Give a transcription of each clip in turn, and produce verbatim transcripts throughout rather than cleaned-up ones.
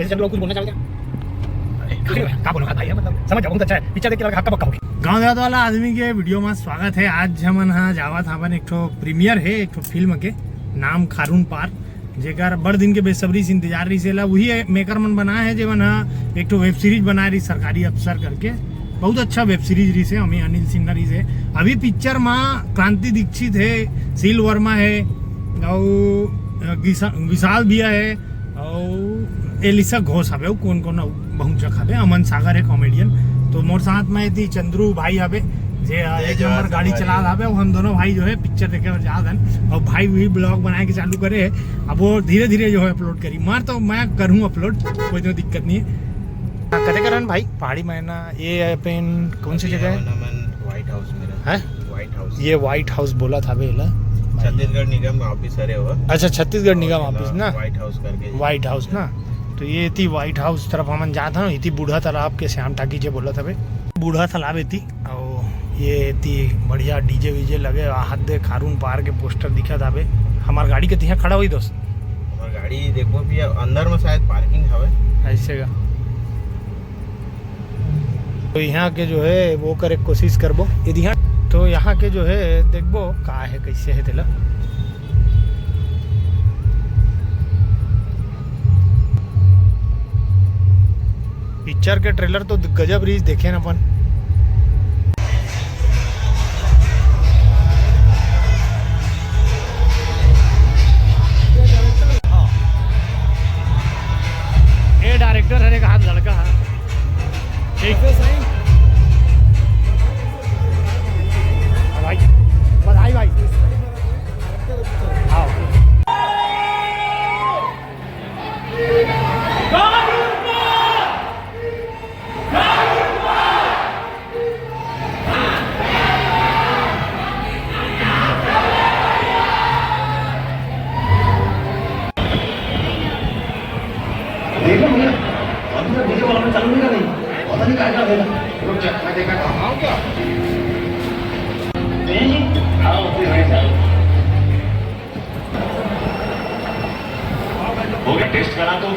जब लोग कुछ बोलना चाहते हैं, अरे, का बोलूं भाई, मतलब, समझ जाओ, बहुत अच्छा है, पिक्चर देख के लगा हक्का बक्का हो गया। गाँव देहात वाला आदमी के वीडियो में स्वागत है। आज हमन हा जावत हावन, एक ठो प्रीमियर है एक ठो फिल्म के, नाम खारून पार, जेकर बड़ दिन के बेसब्री से इंतजार रहिस। एला वही मेकर मन बनाए है, जेमन हा एक ठो वेब सीरीज बनाए रहिस, सरकारी अफसर करके। बहुत अच्छा वेब सीरीज रहिस है, अमी अनिल सिन्हा रहिस है। अभी पिक्चर मा क्रांति दीक्षित है, सील वर्मा है, और विशा-, विशाल भैया है, और एलिसा घोष हवे, अउ कौन कौन अउ बहुत जगह हवे, अमन सागर है कॉमेडियन। तो मोर साथ में एती चंद्रू भाई हवे, जे, आ, जय एक जोहार नंबर गाड़ी संगवारी। चला हवे, अउ हम दोनों भाई जो है पिक्चर देखे बर जात हन। और भाई भी ब्लॉग बनाए के चालू करे है, अब वो धीरे धीरे जो है अपलोड करी। मार तो मैं करूँ अपलोड, कोई तो दिक्कत नहीं है। हाँ, कते करन भाई, पहाड़ी मैना, ये अपन कौन सी अभी जगह है? हमन, हमन व्हाइट हाउस में रहते हैं। हैं? White house. ये व्हाइट हाउस बोलत हावे एला। छत्तीसगढ़ निगम का ऑफिस हरे हो। अच्छा, छत्तीसगढ़ निगम और ऑफिस ना? व्हाइट हाउस करके। व्हाइट हाउस ना? तो ये एती व्हाइट हाउस तरफ हमन जात हन, एती बूढ़ा तालाब के श्याम टाकी जे बोलत हवे, बूढ़ा तालाब एती। और ये एती बढ़िया डीजे वीजे लगे, हाथ दे खारून पार के पोस्टर दिखत हवे। हमार गाड़ी के तिहा खड़ा होई दोस्त? हमार गाड़ी देखो भी अंदर में शायद पार्किंग हवे। ऐसे का? तो यहाँ के जो है वो करे के कोशिश करबो। यदि यहाँ तो यहाँ के जो है देखबो का है, कैसे है तेला। पिक्चर के ट्रेलर तो गजब रहिस, देखे न अपन। ये डायरेक्टर हर एक हाथ लड़का है। ठीक। भाई, बधाई भाई। आओ। देखो भैया, अभी तक डीजे वाला ने चालू नहीं करा, नहीं पता नहीं क्या क्या होगा। रुक जा, मैं देखा था। हाँ, क्या? नहीं, हाँ, होती है, चालू। हो गया, टेस्ट करा तो।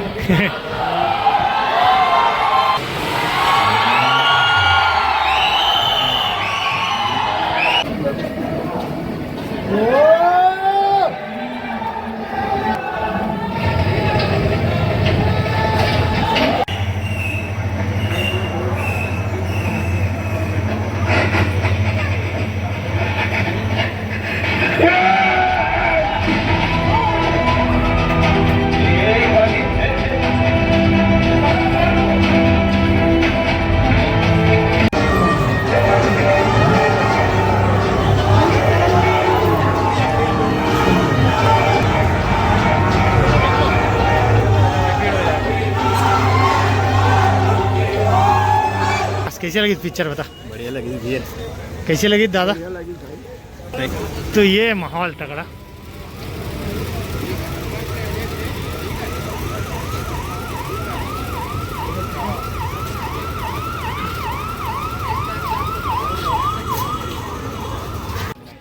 कैसे लगी पिक्चर, बता? बढ़िया लगी भैया। कैसे लगी दादा? तो ये माहौल तगड़ा।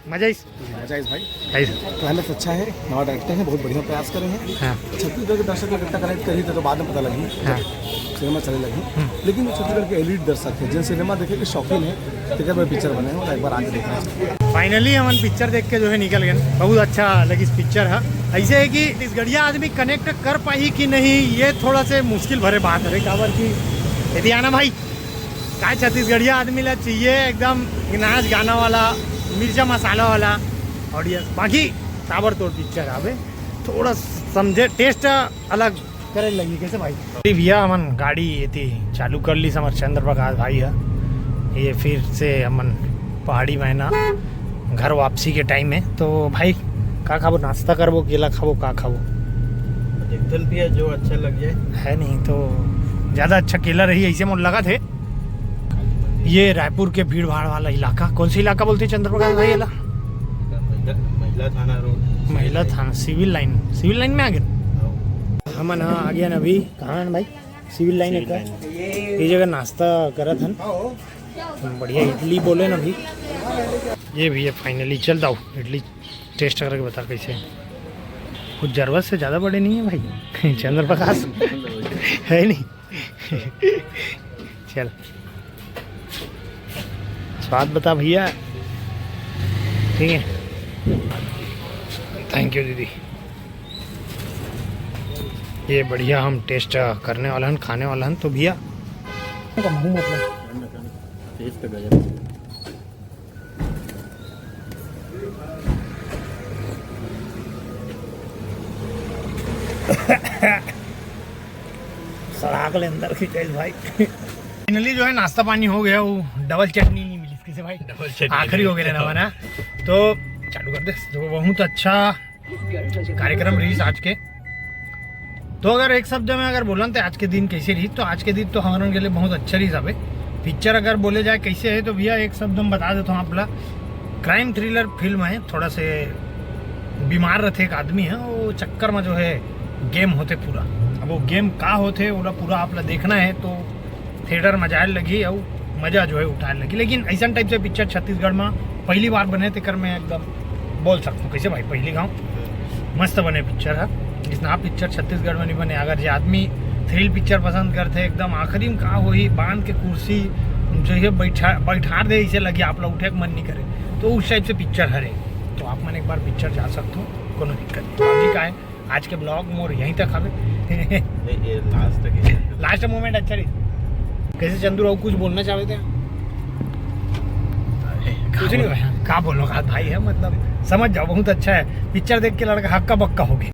मजा इस मजा इस भाई। क्लाइमैक्स अच्छा है, नवा डायरेक्टर है, बहुत बढ़िया प्रयास करे हैं। हाँ। छत्तीसगढ़ के दर्शक को कितना कनेक्ट करी तो बाद में पता लगी, हाँ। सिनेमा चले लगी। हम्म। लेकिन जो छत्तीसगढ़ के एलीट दर्शक है, जिन सिनेमा देखे के शौकीन है, टिकट में पिक्चर बने हो, एक बार आके देखना चाहिए। फाइनली हमन पिक्चर देख के जो है निकल गए। बहुत अच्छा लगी इस पिक्चर है। ऐसे है कि छत्तीसगढ़िया आदमी कनेक्ट कर पाही कि नहीं, ये थोड़ा से मुश्किल भरे बात है। काबर कि यदि आना भाई, का छत्तीसगढ़िया आदमी ला चाहिए एकदम नाच गाना वाला, मिर्चा मसाला वाला ऑडियंस। बाकी ताबड़तोड़ पिक्चर आवे, थोड़ा समझे, टेस्ट अलग करे लगी। कैसे भाई? अरे भैया, हमन गाड़ी एती चालू कर ली, हमर चंद्र प्रकाश भाई है, ये फिर से हमन पहाड़ी मैना घर वापसी के टाइम में। तो भाई, का खाबो, नाश्ता करबो, केला खाबो, का खाबो? देखथन भैया, जो अच्छा लग जाए। है नहीं तो ज़्यादा अच्छा केला रही, ऐसे मोर लगा थे। ये रायपुर के भीड़ भाड़ वाला इलाका, कौन सा इलाका बोलते हैं चंद्र प्रकाश भाई, एला? महिला, महिला थाना रोड। महिला थाना, सिविल लाइन, सिविल लाइन में आ गए। हाँ। हमन हाँ आ गए ना अभी। कहाँ है भाई? सिविल लाइन है सिविल का? लाइन। ये जगह नाश्ता करत हन। बढ़िया इडली बोले ना अभी। ये भी है, फाइनली चल दाओ, इडली टेस्ट करके बता कैसे है। कुछ जरूरत से ज़्यादा बड़े नहीं है भाई। चंद्र प्रकाश। है नहीं। चल, स्वाद बता भैया। ठीक है, थैंक यू दीदी। ये बढ़िया हम टेस्ट करने वाला हन, खाने वाला हन। तो भैया, टेस्ट तो गजब। सड़ाक ले अंदर खींचे भाई। फाइनली जो है नाश्ता पानी हो गया, वो डबल चटनी नहीं मिली किसे भाई, डबल चटनी आखिरी नहीं। हो गया ना बना। तो चालू कर दे। तो बहुत अच्छा कार्यक्रम रहिस आज के। तो अगर एक शब्द में अगर बोलन तो आज के दिन कैसे रहिस, तो आज के दिन तो हमन के लिए बहुत अच्छा रहिस हवे। पिक्चर अगर बोले जाए कैसे है, तो भैया एक शब्द में बता देता हूँ आप ला, क्राइम थ्रिलर फिल्म है। थोड़ा से बीमार रहते एक आदमी है, वो चक्कर में जो है गेम होते पूरा। अब वो गेम का होते, ओला पूरा आप ला देखना है तो थिएटर में जाए लगी और मजा जो है उठाए लगी। लेकिन ऐसा टाइप से पिक्चर छत्तीसगढ़ में पहली बार बने, तेकर मैं एकदम बोल सकता हूँ। कैसे भाई, पहली गाँव मस्त बने पिक्चर है। जितना पिक्चर छत्तीसगढ़ में नहीं बने। अगर जे आदमी थ्रिल पिक्चर पसंद करते, एकदम आखिरी में का होही, बांध के कुर्सी जो है बैठा बैठार दे, इसे लगे आप लोग उठे के मन नहीं करे, तो उस टाइप से पिक्चर हरे। तो आप मन एक बार पिक्चर जा सकते हो, कोनो दिक्कत नहीं। अभी का है, आज के ब्लॉग मोर यहीं तक हवे। नहीं, ये लास्ट तक है। लास्ट मोमेंट अच्छा रही। कैसे चंदू राव कुछ बोलना चाहते हैं? अरे, कुछ नहीं भाई, क्या बोलो, का भाई है, मतलब समझ जाओ, बहुत अच्छा है। पिक्चर देख के लड़का हक्का बक्का हो गया।